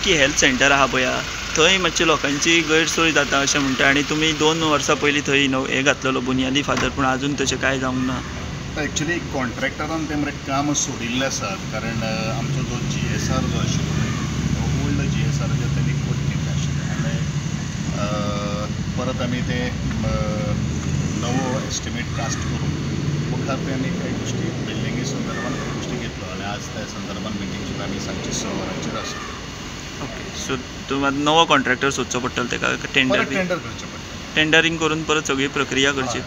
Betki health centre आहा पळया थंय मातशी लोकांची गैरसोय जाता अशें म्हणटा आनी तुमी 2 वर्सां पयलीं थंय हें घातलेलो बुनियादी फातर पूण आजून तशें कांय जावंक ना. एक्चुली कॉन्ट्रॅक्टरान तें मरे काम सोडिल्लें आसा कारण आमचो जो GSR जो आशिल्लो तो ओल्ड GSR तेणी कोट केल्लें आशिल्लें आनी परत आमी तें नवो एस्टिमेट कास्ट करून मुखार ते आमी कांय गोश्टी बिल्डिंगे संदर्भान कांय गोश्टी घेतलो आनी आज त्या संदर्भान मिटींग सुद्दां आमी सांजचे 6 वरांचेर आसा. ओके, सो तुमकां नवो कॉन्ट्रॅक्टर सोदचो पडटलो तेका टेंडर टेंडर करचें पडटलें, टेंडरींग करून परत सगळी प्रक्रिया करची.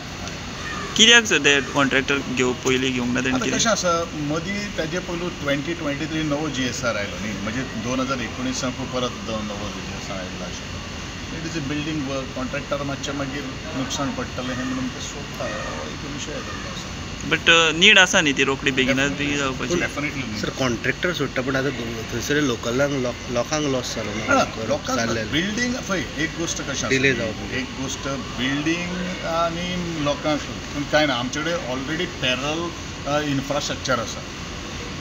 कित्याक सर ते कॉन्ट्रॅक्टर पयलीं घेवंक ना तेणी? कशें आसा मदीं ताजे पयलू 2023 नवो GSR आयलो न्ही, म्हणजे 2019 परत नवो GSR आयिल्लो आशिल्लो. It is a building work, contractor मातशें मागीर नुकसाण पडटलें हें म्हणून ते सोदता, एक विशय जाल्लो आसा. बट नीड आसा न्ही ती रोखडी बेगिनात बेगीन जावपाची. डेफिनेटली सर कॉन्ट्रॅक्टर सोडटा पूण आतां थंयसर लोकलांक लोकांक लॉस जालो ना. लोकांक बिल्डींग पळय एक गोश्ट कशें डिले जावप, एक गोश्ट बिल्डींग आनी लोकांक पूण कांय ना, आमचे कडेन ऑलरेडी पॅरल इन्फ्रास्ट्रक्चर आसा.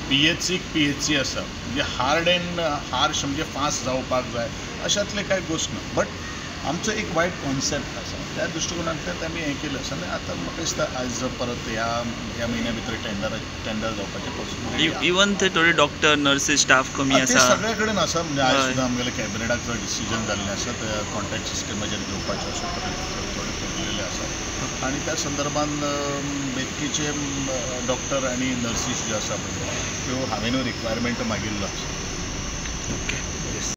PHC आसा, म्हणजे हार्ड एंड हार्श म्हणजे फास्ट जावपाक जाय अशातले कांय गोश्ट ना. बट आमचो एक वायट कॉन्सेप्ट आसा त्या दृश्टिकोनांतल्यान आमी हें केलें आसा. आनी आतां म्हाका दिसता आयज परत ह्या म्हयन्या भितर टेंडर जावपाचें पॉसिबिलिटी. इवन थंय थोडे डॉक्टर नर्सीस स्टाफ कमी आसा सगळे कडेन आसा. म्हणजे आयज सुद्दां आमगेले कॅबिनेटाक जो डिसिजन जाल्लें आसा त्या कॉन्ट्रॅक्ट सिस्टमाचेर घेवपाचें अशें थोडे ठरलेलें आसा आनी त्या संदर्भान बेतकीचे डॉक्टर आनी नर्सीस ज्यो आसा पळय त्यो हांवें रिक्वायरमेंट मागिल्लो आसा. ओके.